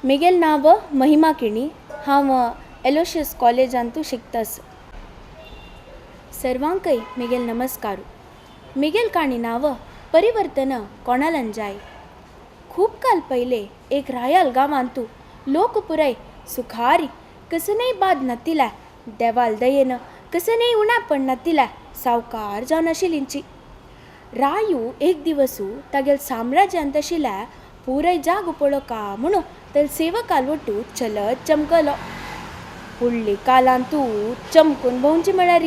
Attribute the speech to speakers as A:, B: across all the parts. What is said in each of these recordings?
A: मेगेल नांव महिमा किणी. हांव एलोशियस कॉलेजांतू शिकतास. सर्वांकय मेगेल नमस्कार. मेगेल काणी नांव परिवर्तन कोणालन जाय. खूब काल पयले एक रायाल गांवांतू लोक पुराय सुखारी कसनय बाद नातिल्या देवाल दयेन कसनय उणापण नातिल्या सावकार जावन आशिल्लींची. रायू एक दिवसू तागेल साम्राज्यांत आशिल्ल्या पुराय जागो पळोवका म्हणून तेल सेवकाल वटू चलत चमकलो. फुडले कालांतू चमकून भोंवची म्हळ्यार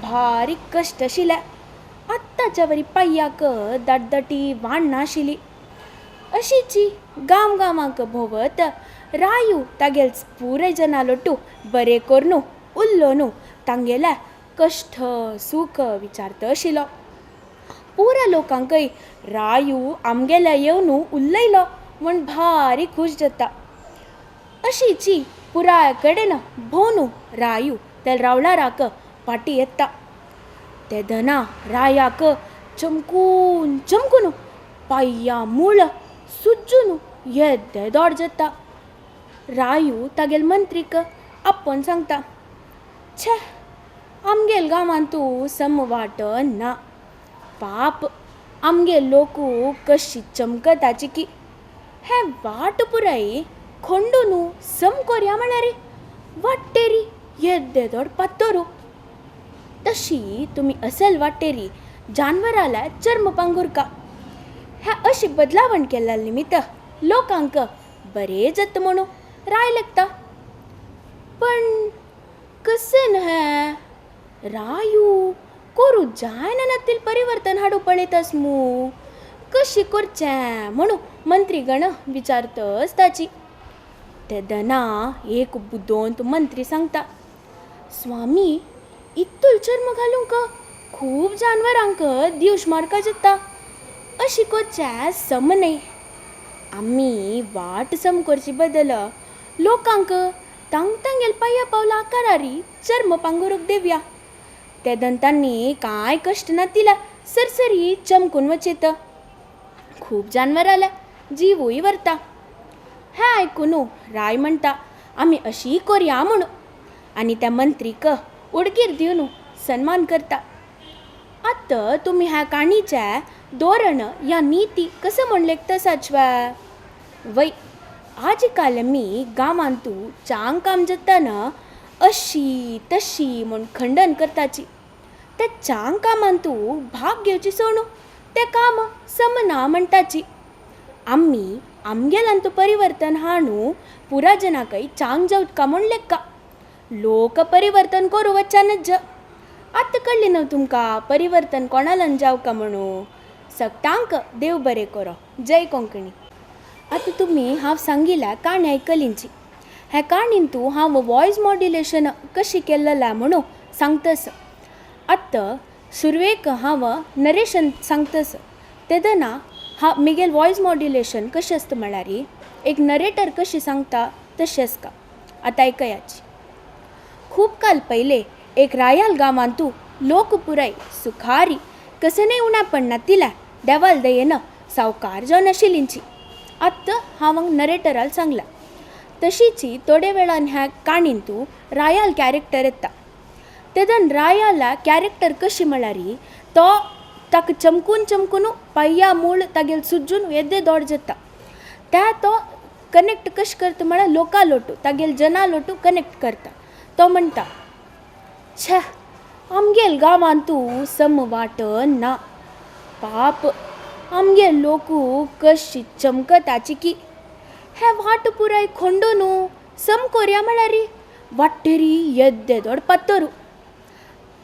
A: भारी कश्ट आशिल्ले. आत्ताच्या वरी पांयाक दाटदाटी वाण नाशिल्ली. अशीची गांव गांवांक भोंवत रायू तागेल पुराय जनालोटू बरें करून उल्लो तांगेल्या कश्ट सूख विचारत आशिल्लो. पुरा लोकांकय रायू आमगेल्या येवन उलयलो म्हूण भारी खूश जाता. अशीची पुराय कडेन भोंवन रायू त्या रावळाराक फाटी येता. तेदना रायाक चमकून चमकून पांया मूळ सुजून येदें दोड जाता. रायू तागेल मंत्रीक आपोवन सांगता, छे आमगेल गांवांतू सम वाट ना. पाप आमगेल लोकू कशी चमकताची की हे वाट पुराय खंडून सम कोरया म्हळ्यार वाटेरी येद्दे दोड पातोरू. तशी तुमी असल वाटेरी जानवराल्या चर्म पांगुरका. ह्या अशी बदलावण केल्ल्या निमित्त लोकांक बरें जाता म्हणून राय लागता. पण कसन हें रायू करूं जायना नातील परिवर्तन हाडूं पळयतास मू कशी करचें म्हणून मंत्रीगण विचारतच ताची. तेदना एक बुदवंत मंत्री सांगता, स्वामी इतूल चर्म घालूंक खूब जानवरांक दिवश मारका जाता. अशी करचें सम न्हय. आमी वाट सम करचे बदल लोकांक तांग तांगेल पांया पावला आकारारी चर्म पांगुरूंक दिवया. तेदन तांणी कांय कश्ट नातिल्या सरसरी चमकून वचेत. खूब जानवरांल्या जिवूय व्हरता. हें आयकून राय म्हणटा आमी अशी करया म्हणून आनी त्या मंत्रीक उडगीर दिवन सन्मान करता. आतां तुमी ह्या काणीचें धोरण या निती कसो म्हूण लेखता साचवा? वय आज काल आमी गांवांतू चांग काम जाताना अशी तशी म्हूण खंडन करताची. त्या चांग कामांतू भाग घेवची सोडून तें काम समना म्हणटाची. आमी आमगेल्यांतू परिवर्तन हाडून पुरा जनाकय चांग जावका म्हूण लेखा. लोक परिवर्तन करूं वच्चानच. आतां कळ्ळें न्हू तुमकां परिवर्तन कोणाल्यान जावका म्हणून. सगटांक देव बरें करो. जय कोंकणी. आतां तुमी हांव सांगिल्ल्या काणी आयकलींची. ह्या काणींतू हांव वॉयस मॉड्युलेशन कशी केल्लें म्हणून सांगतस. आतां सुरवेक हांव नरेशन सांगतस. तेदना हांव मेगेल वॉयस मॉड्युलेशन कशें आसता म्हळ्यार एक नरेटर कशी सांगता तशें आसता. आतां आयकयाची. खूब काल पयले एक रायाल गांवांतू लोक पुराय सुखारी कसनय उणापण नातिल्या देवाल दयेन सावकार जावन आशिल्लींची. आतां हांव नरेटराल सांगलां. तशीची थोडे वेळान ह्या काणींतू रायाल कॅरेक्टर येता. तेदन रायाला कॅरेक्टर कशी म्हळ्यार तो ताका चमकून चमकून पांया मूळ तागेल सुजून येदे दोड जाता. त्या तो कनेक्ट कशें करता म्हळ्यार लोका लोटू तागेल जना लोटू कनेक्ट करता. तो म्हणटा, छे आमगेल गांवांतू सम वाट ना. पाप आमगेल लोकू कशी चमकताची की हे वाट पुराय खंडून सम कोरया म्हळ्यार वाटेरी येद्दे दोड पातोरू.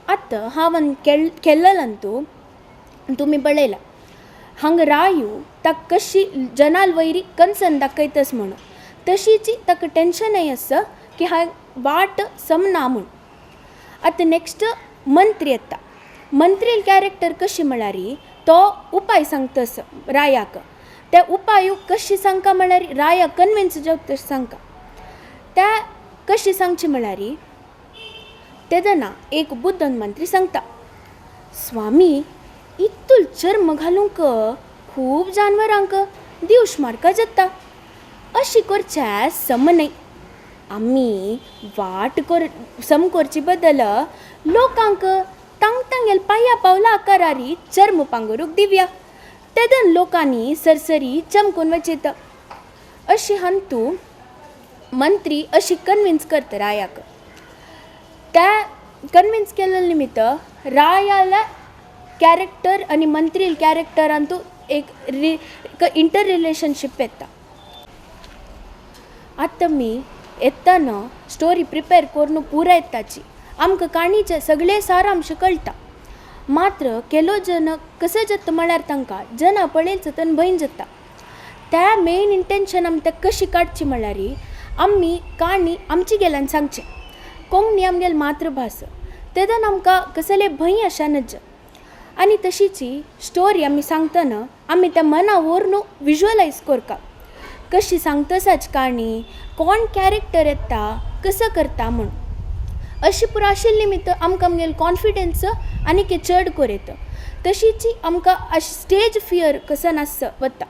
A: आतां हांव केल्लेलांतू तुमी पळयला हांगा रायू ताका कशी जनाल वयरी कन्सन दाखयतस म्हणून तशीची ताका टेंशनय आसा की हांव वाट समना म्हूण. आतां नेक्स्ट मंत्री येता. मंत्री कॅरेक्टर कशी म्हळ्यार तो उपाय सांगतस रायाक. ते उपाय कशी सांगका म्हळ्यार राया कन्विन्स जावता तशें सांगका. त्या कशी सांगची म्हळ्यार तेदना एक बुद्धन मंत्री सांगता, स्वामी इतूल चर्म घालूंक खूब जानवरांक दिवश मारका जाता. अशी करचें सम न्हय. आमी वाट कोर सम करचे बदल लोकांक तांग तांगेल पांया पावला आकारारी चर्म पांगरूक दिवया. तेदन लोकांनी सरसरी चमकून वचयत. अशी हंतू मंत्री अशी कन्विन्स करता रायाक. त्या कन्विन्स केल्ले निमित्त रायाला कॅरेक्टर आनी मंत्री कॅरेक्टरांतू एक रि इंटर रिलेशनशीप येता. आतां मी येतना स्टोरी प्रिपेर करून पुराय येताची आमकां काणीचे सगळे सारांश कळटा. मात्र केलो जन कसं जाता म्हळ्यार तांकां जना पळयच तन भंय जाता. त्या मेन इंटेंशन आमी ते कशी काडची म्हळ्यार आमी काणी आमची गेल्यान सांगचे. कोंकणी आमगेली मातृभास तेदन आमकां कसले भंय अशें नज. आनी तशीची स्टोरी आमी सांगतना आमी त्या मना व्हरून विज्युअलायज करता. कशी सांगतसाच काणी कोण कॅरेक्टर येता कसो करता म्हूण. अशी पुरो आशिल्ली निमित्त आमकां आमगेलो कॉन्फिडंस आनीक चड कर येता. तशीच आमकां अशी स्टेज फियर कसो नासता वता.